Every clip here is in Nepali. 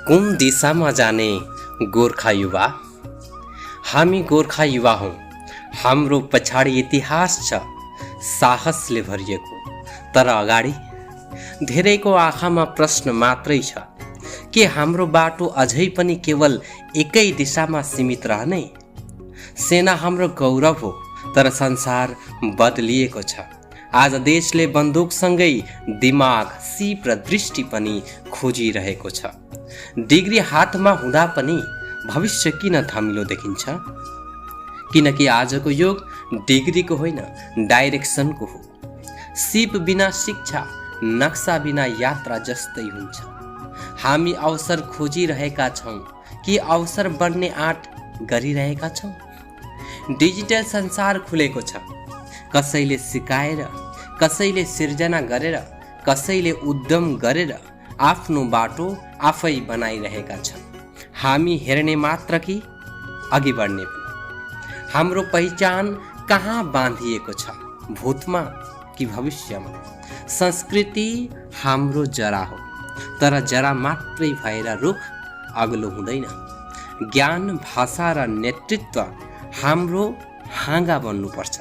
कुन दिशामा जाने गोर्खा युवा। हामी गोर्खा युवा हौं। हाम्रो पछाडि इतिहास छ साहसले भरिएको। तर अगाडि धेरैको आँखामा प्रश्न मात्रै छ। के हाम्रो बाटो अझै पनि केवल एकै दिशामा सीमित रहने? सेना हाम्रो गौरव हो, तर संसार बदलिएको छ। आज देशले बन्दुकसँगै दिमाग, सिप र दृष्टि पनि खोजिरहेको छ। डिग्री हातमा हुँदा पनि भविष्य किन धमिलो देखिन्छ? किनकि आजको युग डिग्रीको होइन, डाइरेक्सनको हो। सिप बिना शिक्षा, नक्सा बिना यात्रा जस्तै हुन्छ। हामी अवसर खोजिरहेका छौं कि अवसर बन्ने आँट गरिरहेका छौं? डिजिटल संसार खुलेको छ। कसैले सिकाएर, कसैले सिर्जना गरेर, कसैले उद्यम गरेर आफ्नो बाटो आफै बनाइरहेका छन्। हामी हेर्ने मात्र कि अघि बढ्ने पनि? हाम्रो पहिचान कहाँ बाँधिएको छ, भूतमा कि भविष्यमा? संस्कृति हाम्रो जरा हो, तर जरा मात्रै भएर रुख अग्लो हुँदैन। ज्ञान, भाषा र नेतृत्व हाम्रो हाँगा बन्नुपर्छ।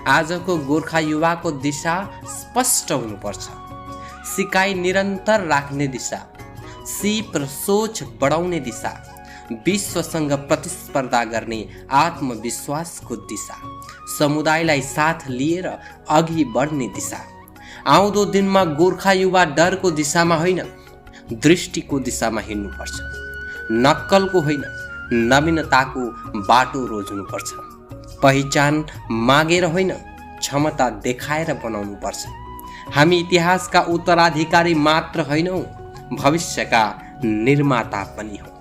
आजको गोर्खा युवाको दिशा स्पष्ट हुनुपर्छ। सिकाइ निरन्तर राख्ने दिशा, सिप र सोच बढाउने दिशा, विश्वसँग प्रतिस्पर्धा गर्ने आत्मविश्वासको दिशा, समुदायलाई साथ लिएर अघि बढ्ने दिशा। आउँदो दिनमा गोर्खा युवा डरको दिशामा होइन, दृष्टिको दिशामा हिँड्नुपर्छ। नक्कलको होइन, नवीनताको बाटो रोज्नुपर्छ। पहिचान मागेर होइन, क्षमता देखाएर बनाउनु पर्छ। हामी इतिहासका उत्तराधिकारी मात्र होइनौं, भविष्यका निर्माता पनि हौं।